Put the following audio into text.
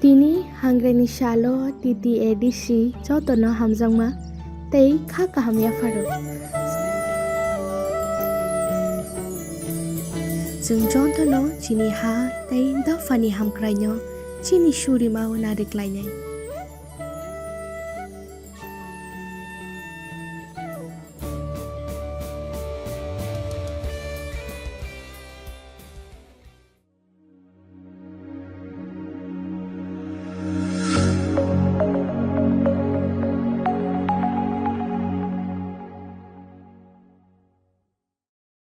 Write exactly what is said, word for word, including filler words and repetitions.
Tini hangre ni salo T T A D C jotono hamjakma tei kha kaham yapharo. Chwng jotono chini ha tei dophani hamkraino chini surima o nariklainai.